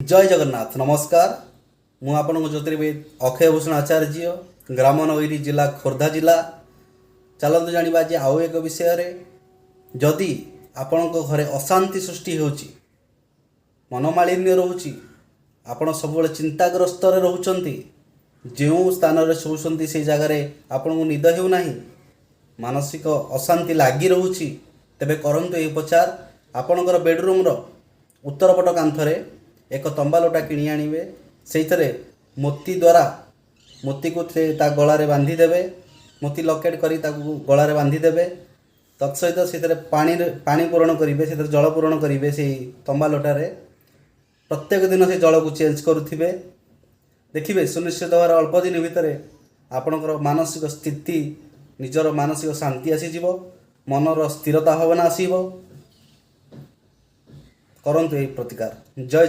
ଜୟ ଜଗନ୍ନାଥ। ନମସ୍କାର। ମୁଁ ଆପଣଙ୍କ ଜ୍ୟୋତିର୍ବିଦ ଅକ୍ଷୟ ଭୂଷଣ ଆଚାର୍ଯ୍ୟ, ଗ୍ରାମ ନଗରୀ, ଜିଲ୍ଲା ଖୋର୍ଦ୍ଧା ଜିଲ୍ଲା। ଚାଲନ୍ତୁ ଜାଣିବା ଯେ ଆଉ ଏକ ବିଷୟରେ। ଯଦି ଆପଣଙ୍କ ଘରେ ଅଶାନ୍ତି ସୃଷ୍ଟି ହେଉଛି, ମନୋମାଳିନ୍ୟ ରହୁଛି, ଆପଣ ସବୁବେଳେ ଚିନ୍ତାଗ୍ରସ୍ତରେ ରହୁଛନ୍ତି, ଯେଉଁ ସ୍ଥାନରେ ଶୋଉଛନ୍ତି ସେଇ ଜାଗାରେ ଆପଣଙ୍କୁ ନିଦ ହେଉନାହିଁ, ମାନସିକ ଅଶାନ୍ତି ଲାଗି ରହୁଛି, ତେବେ କରନ୍ତୁ ଏହି ଉପଚାର। ଆପଣଙ୍କର ବେଡ଼ରୁମ୍ର ଉତ୍ତର ପଟ କାନ୍ଥରେ ଏକ ତମ୍ବା ଲୋଟା କିଣି ଆଣିବେ। ସେଇଥିରେ ମୋତି ଦ୍ୱାରା ମୋତିକୁ ତା ଗଳାରେ ବାନ୍ଧିଦେବେ। ମୋତି ଲକେଟ୍ କରି ତାକୁ ଗଳାରେ ବାନ୍ଧିଦେବେ। ତତ୍ସହିତ ସେଥିରେ ପାଣିରେ ପାଣି ପୂରଣ କରିବେ, ସେଥିରେ ଜଳ ପୂରଣ କରିବେ। ସେଇ ତମ୍ବା ଲୋଟାରେ ପ୍ରତ୍ୟେକ ଦିନ ସେ ଜଳକୁ ଚେଞ୍ଜ କରୁଥିବେ। ଦେଖିବେ, ସୁନିଶ୍ଚିତ ଭାବରେ ଅଳ୍ପ ଦିନ ଭିତରେ ଆପଣଙ୍କର ମାନସିକ ସ୍ଥିତି, ନିଜର ମାନସିକ ଶାନ୍ତି ଆସିଯିବ, ମନର ସ୍ଥିରତା ଭାବନା ଆସିବ। କରନ୍ତୁ ଏହି ପ୍ରତିକାର। ଜୟ